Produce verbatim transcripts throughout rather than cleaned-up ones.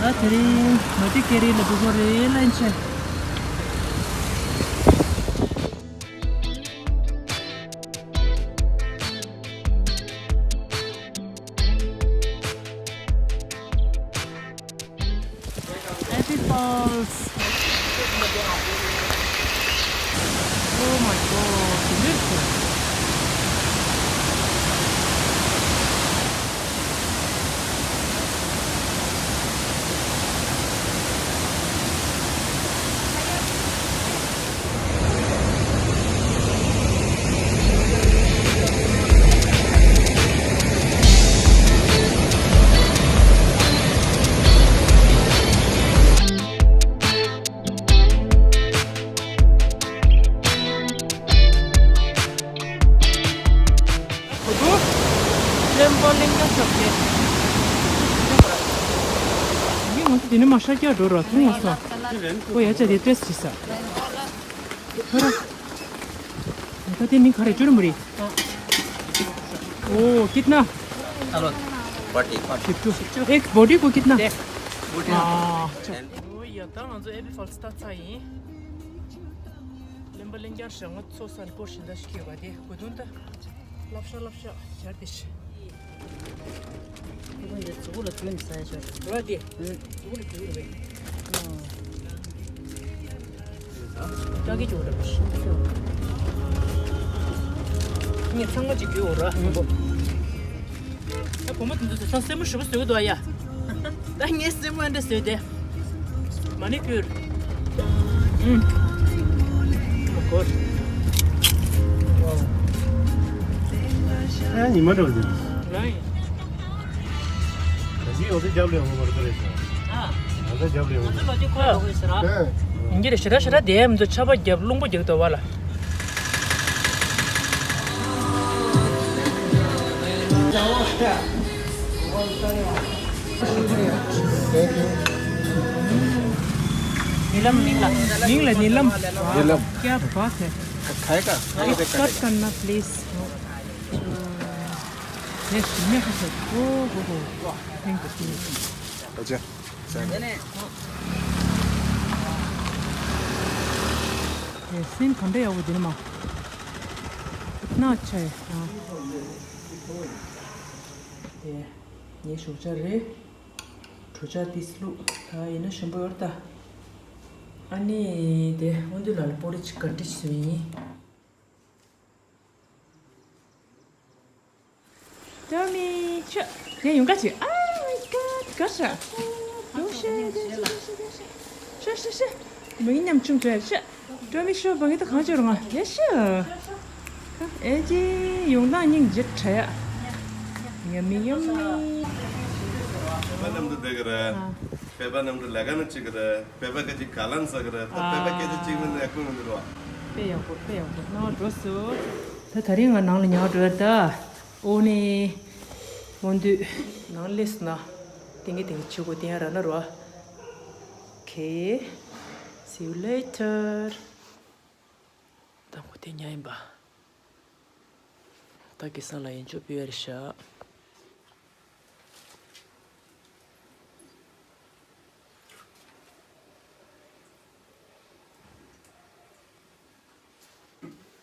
ད་དེ་རིང་མ་ཏི་ཀེ་རི་ལ་འགྲོ་གི་རེད་ལན་ཆེ། Happy Falls. Oh my God, beautiful. གླིང་པ་གླིང་ཀ་ཤོག་ཀེ། ཡིན་ང་ཚོ་དེ་ནས་མ་ཤར་རྒྱག་འགྲོ་ར་ཐུང་བ་སོང་། ཨོ་ཡ་ཅག་དེ་ཏེས་ཅི་ས། ད་དེ་མིང་ག་རེ་ཅོ་རི་མོ་རི། ཨོ་ཀིད་ན། Hello. Forty. Fifty two. Ek body ko kitna? ཨོ་ཡ་ད་ང་ཚོ་ཨེ་པི་ཕོལ་སི་ལྟ་ཚར་ཡིན། གླིང་པ་གླིང་ཀ་ཞོག་ང་ཚོ་སར་སྐོར་བཞིན་ད་ཞིག་ཡོད་པ་དེ་གོ་དོན་ད། ལབ་ཤ་ལབ་ཤ་ཇར་དེ་ཤི། ཁོ་ཁོ་འདི་གཟུགས་པོ་ལ་བཙོས་ནས་ཟ་ཡ་ཤོར། ར་དེ། ཨུ། གཟུགས་པོ་ལ་བཙོས་རེད། ཨ། ཀྲ་གི་ཅོག་ར་ཤི། ངས་ཚང་མ་ཅིག་རྒྱུ་འོ་ར་ཧམ་པོ། ད་བུ་མོ་དེ་ཚོ་ཚང་སེན་མོ་ཞེ་པོ་བཟོས་འདུག་ཡ། ད་ངས་སེན་མོ་འདྲ་བཟོས་ཏེ། མ་ནི་ཀུར། ཨུམ། ཨ་ཉི་མ་འགྲོ་རྒྱུ། རང་ཡིན། ད་ཅི་ཡོང་དུས་རྒྱབ་ལ་ཡོང་བར་ཀ་རེད་ཟེར། ཨ། ང་ཚོ་རྒྱབ་ལ་ཡོང་། ང་ཚོ་ལོ་རྒྱུས་ཁོ་ལ་ཡོང་ཟེར་ཨ། ཡིན་གྱི་རེད་ཞེ་དྲག་ཞེ་དྲག་དེ་མི་ཚོ་ཆར་པ་རྒྱབ་རླུང་པོ་རྒྱག་འདུག་བ་ལ། नीलम, नीलम। नीलम, नीलम। नीलम। क्या बात है। खाएगा? ये देख कट करना प्लीज। यस, मैं खा सकता हूँ। ओ हो हो। Thank you. अच्छा। ཡེ་སིན་ག་འདྲ་ཡག་པོ་འདི་ནི་མ། ན་ཆ་ཡེ། དེ་ངའི་ཞོགས་ཇ་རེད། གྲོ་ཇ་ཏིས་བླུགས། ད་ཡིན་ན་ཞིམ་པོ་ཡོད་ད། ཨ་ནི་དེ་སྔོན་དུས་ལ་ལ་པོ་རི་ཅིག་ག་འདྲ་བཟོས་ཡིན། Tommy, ཤ། ངས་ཡོང་ག་ཅིག Oh my god, ག་ཤ། ཡོང་ཤ་ཡོང་ཤ་ཡོང་ཤ་ཡོང་ཤ། ཤ་ཤ་ཤ། མ་ངའི་ཉམ་ཆུང་ཚོ་ཡ་ཤ། Tommy ཤོ་བ་ངའི་ད་གང་བྱོར་ང་ཡ་ཤ། ཨེ་ཅི་ཡོང་སྟངས་སྙིང་རྗེ་དྲ་ཡ། Yummy, yummy. བོད་པ་མཉམ་དུ་བསྡད་ཀྱི་རེད། བོད་པ་མཉམ་དུ་ལས་ཀ་ནི་བྱེད་ཀྱི་རེད། བོད་པ་སྐད་ཆ་ག་ལན་ཟ་གི་རེད། ད་བོད་པ་སྐད་ཆ་གཅིག་མིན་ན་ཡག་པོ་མི་འདུག་རོ། དཔེ་ཡག་པོ་དཔེ་ཡག་པོ་ནང་འགྲོ་སོང་། ད་ད་རིང་ང་ནང་ལ་ཉལ་འགྲོ་ཡ་ད། ཨོ་ནི། འོ་འདུག་ནང་སླེབས་སོང་ན། ཏིང་གི་ཏིང་གི་བྱེད་དགོས་དེ་ཡང་ར་ན་རོ། Okay. See you later. དང་པོ་དེ་ཉལ་ཡིན་པ། ད་གེ་སང་ལ་ཡིན་ཆོག་པི་ཡར་ཤག་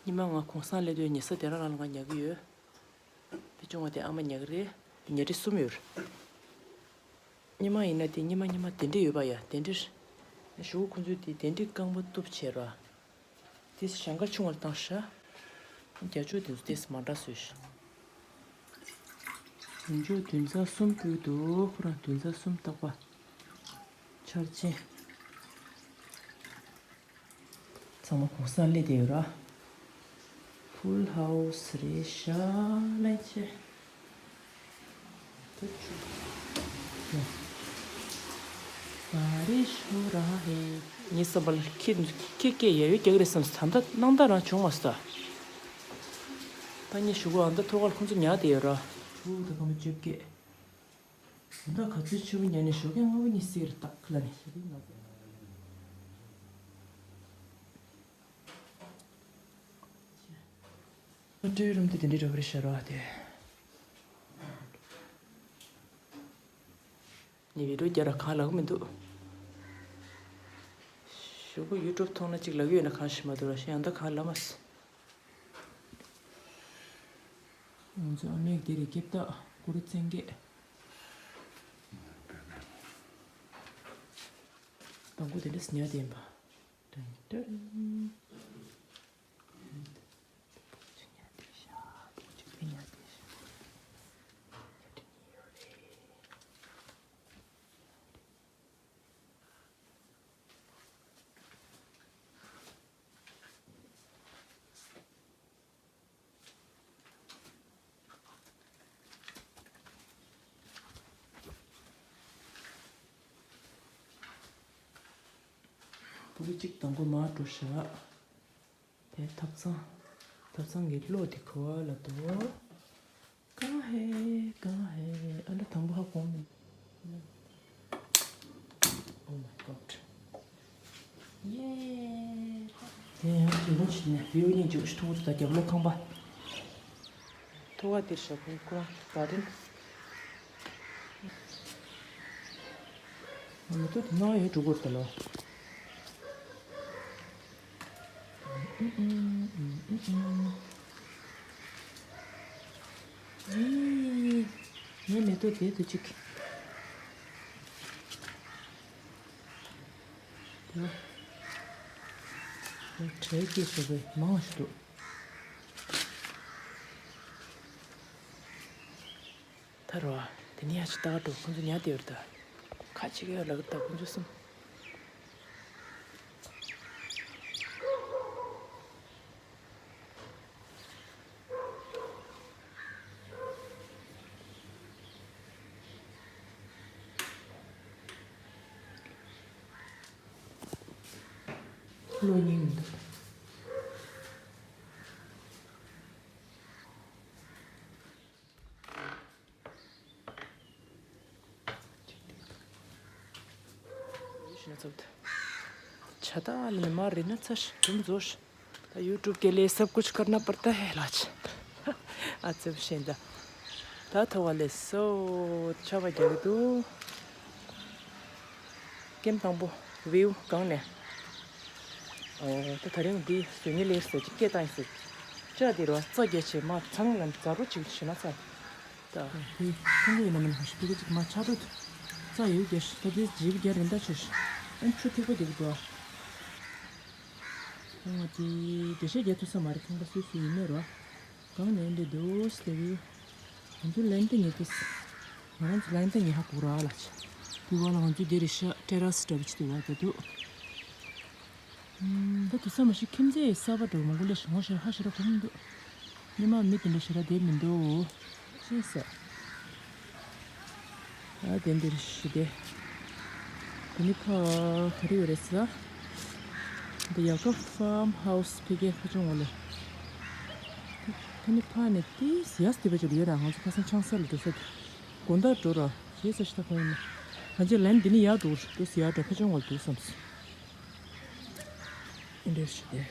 ཉི་མ་ང་གུང་སེང་སླེབས་དུས་ཉལ་ས་དེ་རང་རང་ལ་ང་ཉལ་གི་ཡོད། དེ་བྱུང་བ་དེ་ཨ་མ་ཉལ་གི་རེད། ཉལ་ཁྲི་གསུམ་ཡོད། ཉི་མ་ཡིན་ན་དེ་ཉི་མ་ཉི་མ་དེ་འདྲས་ཡོད་པ་ཡ་དེ་འདྲས། གཞུག་ཁོ་ཚོས་དེ་དེ་འདྲས་རྐང་པ་གཏུབ་བྱས་ར། དེ་ཞེང་ཁ་ཆུང་བ་ལ་བཏང་ཤག་རྒྱ་ཕྱོགས་དེ་ཚོ་དེ་མ་འདྲ་བཟོས་ཤག་དེ་ཕྱོགས་བདུན་ཚར་གསུམ་བརྐོས་འདུག་ཁོ་རང་བདུན་ཚར་གསུམ་བཏགས་པ། འཆར་ཅན། ཚང་མ་གུང་སེང་སླེབས་བསྡད་ཡོད་ར། Full house རེད་ཤག་ལན་ཆེ། ངའི་བསམ་པར་ཁྱེད་ཁྱེད་སྐད་ཡ་ཡོད་རྒྱག་གི་རེད་བསམ། ད་ལྟ་སྣང་དག་རང་བྱུང་མ་སོང་ད། ད་ངས་ཞུ་གོ་ཨ་མདའ་ཐོག་ཁར་ཁོང་ཚོ་ཉལ་བསྡད་ཡོད་ར། ཕུ་ད་ཁ་མ་བཅོ་བརྒྱད། ད་ག་ཚོད་ཆེ་བོ་ཉལ་ནས་ཞོགས་ཀས་སྔ་པོ་གཉིད་སད་རེད་ད་ལ་ནི་ཞེ་པོ་ང་ཚོ། ཨ་སྤྲེའུ་རུམ་དེ་དེ་འདྲའི་འདྲ་བོ་རེད་ཤག་ར་དེ། ནས་བི་ཌིའོ་རྒྱག་ར་གང་ལབ་གི་མི་འདུག་གཞུག་གུ་ཡུ་ཊུབ་མཐོང་ན་གཅིག་ལབ་གི་ཡོད་ན་གང་ཤེས་མ་འདུག་ར། ཤེས་ཡང་ད་གང་ལབ་མ་སོང་། ང་ཚོ་ཨ་མས་དེ་རེ་སྐྱེབ་ད་ཀུ་རེ་བཙན་གྱི། དང་པོ་དེ་འདྲ་ཉལ་བསྡད་པ། ཏན་ཏན། བུ་གཅིག་དང་པོ་མར་འགྲོ་ཤག་དེ་ཐབ་ཚང་། ཐབ་ཚང་གི་གློག་དེ་གོ་བ་ལ་དོ། ཀ་ཧེ་ཀ་ཧེ། ཨ་ལ་དང་པོ་ཧ་གོ་མེད། Oh my god. ཡེ། དེ་ཡང་དུས་འགོ་ཕྱིན་ནས་བེའུ་གཉིས་འཇུག་ཤི་ཐུང་ངུ་དང་རྒྱབ་ལོགས་ཁང་པ། ཐུ་བ་དེར་ཞོག་ཁོང་ཁོ་རང་ག་རེ། མི་ཐུ་དེ་ནང་ཡོད་འགྲོ་དགོས་ད་ལོ། ངའི་མེ་ཏོག་དེ་དུ་གཅིག་དེ་བྲེལ་སྐྱེས་བྱས་པའི་མང་ཞིག་འདུག་ད་རོ། དེ་ནི་ཡ་ཅི་ལྟ་ག་འགྲོ། ཁོང་ཚོ་ཉལ་བསྡད་ཡོད་རེད་ད། ཁ་ཅིག་ཡོད་ལ་གི་ད་ཁོང་ཚོ་གསུམ། བློ་སྙིང་མི་འདུག་ཕྱི་ནས་ཚབ་ཏུ། ཆ་ད་ལ་ནི་མ་རེད་ན་ཚ་ཤི་དུམ་བཟོ་ཤི། ད་ཡུ་ཊུབ་ཀེ་ལི་སབ་ཀུཆ་ཀར་ན་པར་ཏ་ཧེ་ལ་ཆ། ཨ་ཙི་བཤད་ད། ད་ཐོ་བ་ལས་སོ། ཆ་བ་རྒྱག་གི་འདུག་ཀེམ་དང་པོ་བེའུ་གང་ནས། ཨོ་ད་ད་རིང་འདི་བཟོ་ཉེ་ལེར་ཟེར་གྱི་སྐད་བཏང་ཡིན་ཟེར། ལྕགས་འདི་རོ་རྩ་རྒྱ་ཆེ་མ་ཚང་ལ་ཛ་རུ་ཅིག་བྱེད་ན་ཚ། ད་དེ་ཁུང་ལས་ན་མིན་ཧ་ཤི་ཕི་གི་ཅིག་མ་ཆག་འགྲོ། རྩ་ཡོད་རྒྱ་ཤི་ད་དེ་ཇིབ་རྒྱ་རིན་ད་ཆེ་ཤི། ཨན་ཆུ་ཐིགས་པ་དེ་གི་འགྲོ། ཁང་བ་དེ་དེ་ཤེས་རྒྱ་ཐུ་ས་མ་རེད། ཁང་པ་སུས་སུ་ཡིན་མེད་རོ། གང་ནས་འདི་འདུག་སྟེ་བི། ང་ཚོ་ལན་ཏེ་ཉེ་ཏིས། ང་རང་ཚོ་ལན་ཏེ་ཉེ་ཧ་གོ་ར་ལ་ཆ། དུ་བ་ལ་ང་ཚོ་དེ་རེ་ཤ་ཏེ་ར་སི་འདྲ་བ་ཅི་དུ་བ་ད་དུ། ད་དུ་ས་མ་ཤི་ཁྱིམ་མཚེས་གསར་པ་འདྲ་མང་པོ་ལས་ཤི་ངོ་ཤི་ཧ་ཤི་ར་གོ་མི་འདུག་ཉི་མ་མི་དེ་འདྲ་ཤི་ར་དེ་མི་འདུག་ཅེས་ཟེར། ཨ་དེ་འདིར་ཞུ་དེ། དེ་ནི་ཕ་ག་རེ་ཡོད་རེད་ཟེར། འདི་ཡ་ཀ་ཕཱམ་ཧའུ་སི་ཕི་གེ་ཁ་ཆུང་ངོ་ལེ། དེ་ནི་ཕ་ནས་ཏིས་ཡ་སྟེ་བེ་ཅོ་ཡོད་ར། ང་ཚོ་ཁ་སང་ཆང་ས་ལ་འགྲོ་ས་དེ། དགོང་དག་འགྲོ་ར་ཞེས་ཟེར་ཤི་ད་ཁོ་ཡིན་ན། ང་ཚོ་ལན་འདི་ནི་ཡར་འགྲོ་ར་ཏིས་ཡ་འགྲོ་ཁ་ཆུང་ངོ་ལ་འདུག་བསམ་སོང་། འདིར་ཞུ་དེ།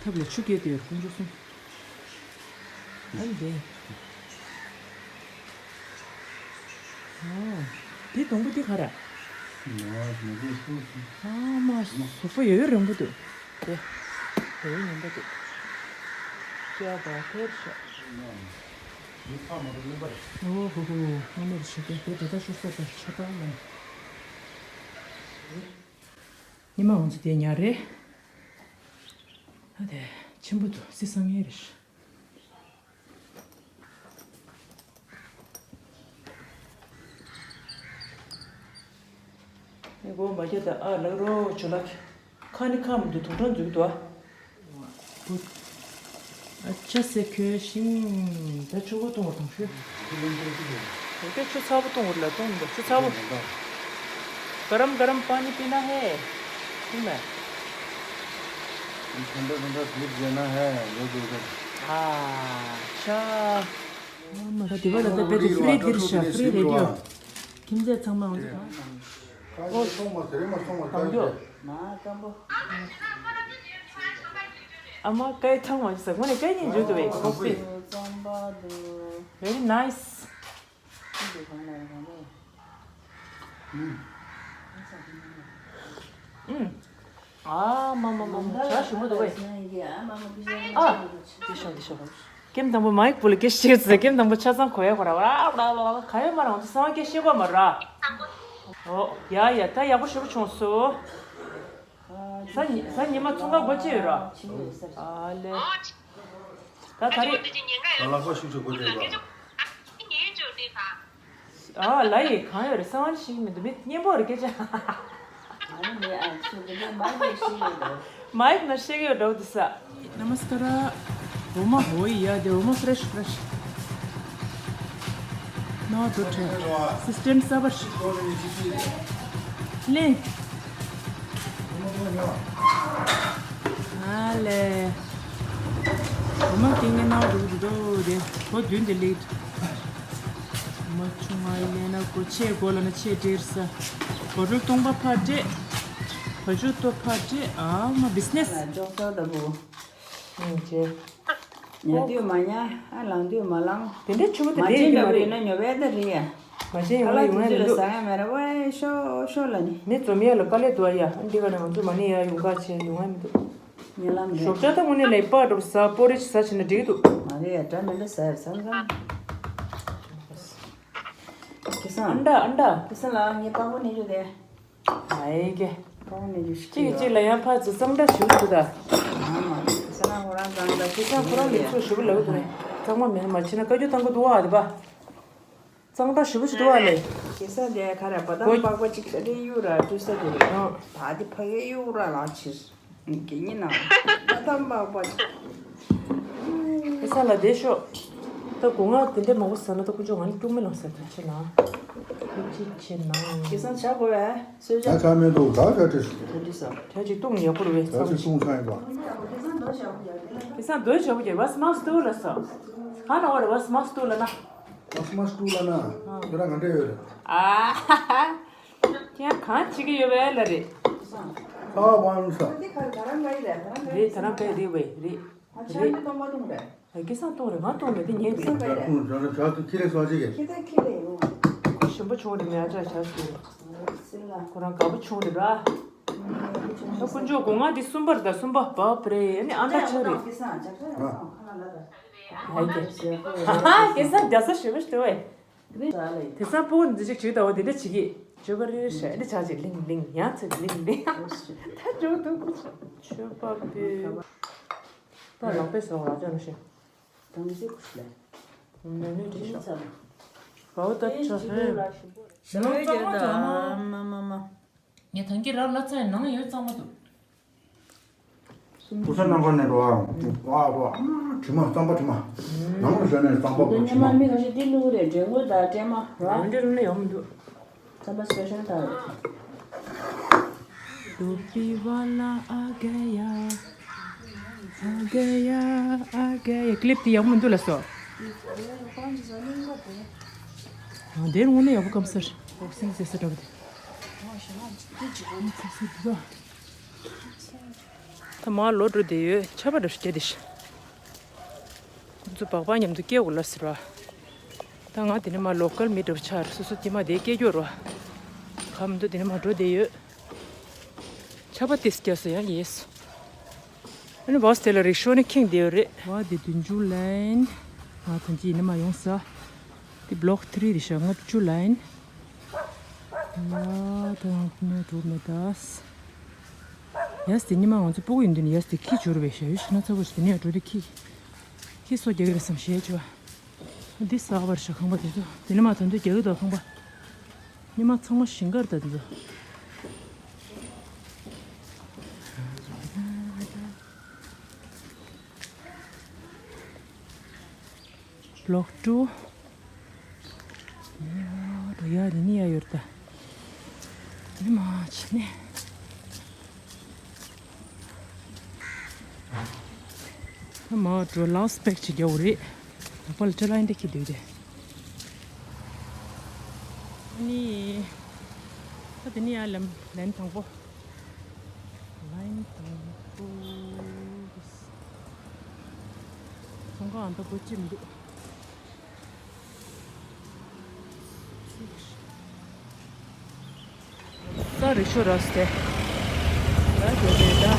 ཐབ་ལ་ཆུ་སྐྱེས་ཏེ་ཡོད་ཀུན་སྤྱོད་གསུམ། ཨ་འདི། ཨོ། འདི་དང་པོ་འདི་ག་རེ། ཨ་མ་གཟུགས་པོ་ཡོད་ཡོད་རིང་པོ་འདུག་དེ། ཡོད་ཡོད་ཉན་པ་འདུག་ཅ་བ་ཐེར་ཤ། འདི་ཕ་མ་རུ་གླེན་པ་རེད། ཨོ་ཧོ་ཧོ། ཨ་མ་རུ་ཞུ་དེ་དེ་ད་ལྟ་ཤོར་ས་དང་ཆ་ད་ལ། ཉི་མ་ང་ཚོ་དེ་ཉལ་རེད། ཨ་དེ་ཆེན་པོ་འདུག་སི་སང་ངེ་རེད། ངས་གོ་མ་རྒྱ་ད་ཨ་ལག་རོ་ཇོ་ལགས། ཁ་ནི་ཁ་མི་འདུག་དུང་སྒྲ་འཛུགས་འདུག་ཨ། ཨ་ཅག་སེ་ཁོའི་ཤིང་ད་ཆུ་བོ་གཏོང་བ་དང་ཤོད། དེ་ག་ཆུ་ཚ་པོ་གཏོང་བ་ལ་གཏོང་མི་འདུག་ཆུ་ཚ་པོ། गरम गरम पानी पीना है। ठीक है। ठंडा ठंडा दूध देना है। वो दे दो। ཨ་ཅག་ཨ་མ་ད་དེ་བ་ལ་ད་བེད་ཧྥི་རི་འདིར་ཤ་ཧྥི་རི་རེ་ཌི་ཡོ། ཁྱིམ་མཚེས་ཚང་མ་ང་ཚོ་གང་། ཨོ། སོང་མ་ཟེར་མ་སོང་མ་གང་ཡོད། མ་ཀམ་པོ། ཨ་མ་སྐད་ཐང་མ་ཞིག་ཟེར་ངོ་ནས་སྐད་ཉན་འཇུ་དུ་བས་ཀོ་ཕི། རྩམ་པ་འདུག Very nice. ཨ་མ་མ་མ་མ་བྱ་ཞིམ་པོ་འདུག་བས། ཨ་འདི་ཤོག་འདི་ཤོག་ཀེམ་དང་པོ་མའིག་པུ་ལ་སྐད་ཤེས་ཟེར། ཀེམ་དང་པོ་ཆ་ཚང་གོ་ཡ་ཁོ་ར་ར་ར་ར་ག་ཡོད་མ་ར་ང་ཚོ་གསང་བ་སྐད་ཤེས་གོ་མ་ར། ཨོ་ཡ་ཡ་ད་ཡག་པོ་ཞེ་པོ་བྱུང་སོ། ས་ཉི་ས་ཉི་མ་ཚོང་ཁ་སྒོ་ཕྱེ་ཡོད་ར། ཨ་ལེ། ད་ད་རེས། ང་ལག་པ་ཤུགས་ཆེ་སྒོ་ཕྱེ་ཡོད་ར། ཨ་ལ་ཡི་གང་ཡོད་རེད་གསང་བ་ཞིག་མི་འདུག་མི་སྙན་པོ་རེད་སྐད་ཆ། ཨ་ནི་ཨ་ཚོ་འདི་ནས་མ་ཡི་ཤེས་ཡོད་ར། མའིག་ན་ཤེས་ཡོད་འགྲོ་འདི་ས། नमस्कार। འོ་མ་འོ་ཡ་དེ་འོ་མ་fresh fresh། ནོ་དོ་ཁྲེ། སི་སི་ཊེམ་གསར་པ་ཞིག་ལེན། ཨ་ལེ། འོ་མ་སྐྱེ་ངན་ནའོ་འགྲོ་གི་འདུག་དོ་དེ་ལོ་བདུན་དེ་ལེགས། འོ་མ་ཆུང་ང་ཡི་ལེན་ན་གོ་ཆེ་གོ་ལ་ན་ཆེ་འདྲེར་ས། གོ་ལོ་སྟོང་པ་ཕར་སྤྲད། བ་ཕྱུགས་ལྟོ་ཕར་སྤྲད་ཨ་མ་བི་ཛི་ནེ་སི། འཇོག་ས་ལྟ་བུ། ཉལ་དུས་མ་ཉལ། ཨ་ལངས་དུས་མ་ལངས། དེ་འདྲའི་ཆུ་བོ་དེ་མ་བྱན་ཡོང་ཡོད་རེད་ན་ཉོ་བས་ད་རེད་ཡ། མ་བྱན་ཡོང་ཡ་ཡོང་ཡ་མི་འདུག་ཁ་ལག་དེ་ཚོ་ལ་ཟ་ཡ་མེད་ར་ཝའི་ཤོ་ཤོ་ལ་ནི། མི་འཛོམས་ཡ་ལ་དཀའ་ལས་འདུག་ཨ་ཡ། ཨ་འདི་ག་ནས་ང་ཚོ་མ་ཎི་ཡ་ཡོང་ག་བྱས་ཡོང་ཡ་མི་འདུག་ཉེ་ལམ་རེད། ཞོགས་ཇ་ད་དངོས་གནས་ལ་པགས་འགྲོ་ཟ་པོ་རེ་ཟ་བྱས་ན་འགྲིག་འདུག་མ་རེད་ཡ་འདྲ་མི་འདྲ་ཟ་ཡ་ཟ་ཟ། ཁེ་སང་། ཨ་འདྲ་ཨ་འདྲ། ཁེ་སང་ལ་ངའི་པགས་པ་ནས་ཡོད་དེ། ཨའི་ཀེ། གཅིག་གིས་གཅིག་ལ་ཡང་ཕར་ཚུར་གཙང་སྦྲ་ཞུ་གི་འདུག་ད། ཁྱེད་ཚང་ཁོ་རང་ལས་ཚུལ་ཞུ་གི་ལབ་འདུག་གཙང་མ་མེད་ན་མ་བྱེད་ན་བཀའ་བཀྱོན་བཏང་གི་འདུག་ཨ་དེ་པ། གཙང་སྦྲ་ཞུ་གི་འདུག་ཨ་ལེ། གེ་སར་དེ་ག་རེ་བ་དམ་པགས་པ་གཅིག་ད་རེས་གཡུག་ར་བཀྲུ་ས་དེ་རེད། ད་དེ་ཕ་གིའི་གཡུག་ར་ལག་ཕྱིར། གད་སྙིགས་ནང་། བ་དམ་པགས་པ་གཅིག་ཨེ་ས་ལ་བསྡད་ཤོག་ད་སྒོ་ང་དེ་འདྲས་མང་པོ་ཟ་ན་ད་ཁོ་ཚོ་ང་ནི་སྐྱུག་མེ་ལངས་ཟེར་ད་ཕྱིར་ན། ཁྱེད་ཅི་བྱེད་ན། ཁེ་སང་ཇ་དགོས་པས། གསོལ་ཇ། ཇ་ཆ་མི་འདུག་ད་ཇ་བྲིས་སོང་། ཇ་བྲིས་སོང་། ཇ་ཅིག་བཏུང་ཡག་པོ་རེད་པས། ཇ་ཅིག་བཏུང་ཚར་ཡིན་པ། ཁེ་སང་རྡོ་ཇ་བོ་རྒྱབ་པ་སྨག་སྟོད་ལ་སོ། གང་ན་བ་རེད་པ་སྨག་སྟོད་ལ་ན། ཨ་སྨག་སྟོད་ལ་ན། ཁྱོད་རང་ང་འདྲ་ཡོད་རེད། ཨ་ཧ་ཧ། ཁྱེད་གང་བྱེད་ཀྱི་ཡོད་པས་ལ་རེད། ཁ་བ་ས། རེད་ད་རང་གའི་རེད་པས་རེད། རེད། ཁེ་སང་གཏོང་རེད་ང་གཏོང་མེད་དེ་ཉན་པས། ཁེ་སང་གཏོང་རེད་ང་གཏོང་མེད་དེ་ཉན་པས། ཁེ་སང་གཏོང་རེད་ང་གཏོང་མེད་དེ་ཉན་པས། ཁེ་སང་གཏོང་རེད་ང་གཏོང་མེད་དེ་ཉན་པས། ཁོ་ཞིམ་པོ་བྱུང་རེད་མེད་ཨ་ཅག་ཇ་སུ་རེད། ཁོ་རང་དགའ་པོ་བྱུང་རེད་ར། ད་དཀོན་མཆོག་སྒོ་ང་འདི་གསུམ་པ་རེད་ད་གསུམ་པ་བབ་རེད་ཨ་ནི་ཨ་མདའ་ཆགས་རེད། ཁེ་སང་ཇ་ས་རེད་ཁ་ལ་ལ་ད། ཧ་ཧ་ཁེ་སང་རྒྱ་ས་ཞེ་པོ་ཞིག་འདུག་བས། དེ་ས་ཕོ་འདི་ཅིག་ཅིག་ད་བ་འདི་འདྲ་བྱེད་ཀྱི་ཅོ་ག་རེ་རེ་ཤ་འདི་ཆགས་ཅིག་ལིང་ལིང་ཡང་ཚིག་ལིང་ལིང་ད་འགྲོ་འདུག་ཆོས་པ་པོའི་ད་ལག་པས་ཟ་བ་ལ་ཅོ་ན་ཤེས། དང་ཅི་ཁུ་ལ། ནོ་ནོ་ཅི་ཤོག་བའོ་ད་ཆ་ཧེ། ཞལ་ལག་ཅག་ད་མ་མ་མ། ངས་ཐང་གི་རབ་ལ་ཚ་ནང་ཡོད་གཙང་མ་འདུག་ཀུ་ས་ནང་པ་ནས་འགྲོ་བ་བ་བ་དྲི་མ་གཙང་པ་དྲི་མ་ནང་ལ་བཞག་ནས་གཙང་པ་དྲི་མ། མི་ཁ་ཤས་འདི་ལུག་རེད་འདྲེ་སྔོན་དང་སྤྲེལ་མ་ར། འདི་རུ་ནས་ཡོང་མི་འདུག་རྩམ་པ་སི་པེ་ཤལ་དང་རེད། ཌོ་པི་ཝ་ལ་ཨ་ག་ཡ། ཨ་ག་ཡ། ཨ་ག་ཡ། ཀི་ལིབ་དེ་ཡག་པོ་མི་འདུག་ལ་སོ། ཨ་དེར་དངོས་གནས་ཡག་པོ་སྐམ་སར་འོག་སིང་ཟེར་ས་འདྲ་པོ་དེ། ད་མར་ལོག་འགྲོ་བསྡད་ཡོད་ཆར་པ་འདྲ་ཞིག་བརྒྱབ་བསྡད་ཤག་ཁོ་ཚོ་སྦག་སྦག་མཉམ་དུ་སྐྱེལ་དགོས་ལ་ཟེར་བ། ད་ང་དེ་ནས་མར་ལོ་ཀལ་མི་འདྲ་པོ་ཆགས་རེད། སོ་སོ་དེ་མ་དེ་སྐད་རྒྱག་རོགས། ག་མི་འདུག་དེ་ནས་མར་འགྲོ་བསྡད་ཡོད། ཆར་པ་ཏིས་རྒྱག་ས་ཡང་ཡེས། ཨ་ནི་བཱས་དེ་ལ་རིག་ཤོ་ནི་ཁེངས་བསྡད་ཡོད་རེད། བ་དེ་བདུན་ཅུ་ལན། ང་ཐམས་ཅད་ཡིན་ན་མ་ཡོང་ས། དེ་བློག་ཐི་རི་རེད་ཤག་ལྔ་བཅུ་ལན། ཡ་ད་ཡང་ནས་འགྲོ་མེད་ད། ཡས་དེ་ཉི་མ་ང་ཚོ་སྤུ་གུ་ཡིན་དུས་ནས་ཡས་དེ་ཁྱི་འབྱོར་བས་ཤ་ཡོད་ཤི་ན་ཚ་བོ་ཞིག་དེ་ནས་འགྲོ་དུས་ཁྱི། ཁྱི་སོ་རྒྱག་གི་རེད་བསམ་ཞེས་བྱ། འདི་ཟ་བར་ཤ་ཁང་པ་དེ་ཚོ་དེ་ནས་མ་དོན་དུ་རྒྱག་གི་འདུག་ཁང་པ། ཉི་མ་ཚང་མ་ཞིང་ཁར་ད་དེ་ཚོ། བློག་ཀྲུ། ཡ་ར་ཡ་རི་ནི་ཡ་ཡོར་ད། ནི་མ་ཆི་ནི། མ་འགྲོ་ལགས་སི་པེག་ཅིག་རྒྱག་རེད། ད་པ་ལ་ཅ་ལ་འདི་ཁྱི་འདུག་དེ། ནི། ད་དེ་ནི་ཡ་ལམ་ལན་དང་པོ། ལན་དང་པོ། ཁོང་ཁ་ཨ་མདོ་པོ་ཅི་མི་འདུག་ས་རི་ཤོ་ར་སྟེ། ད་དེ་རེད་ད།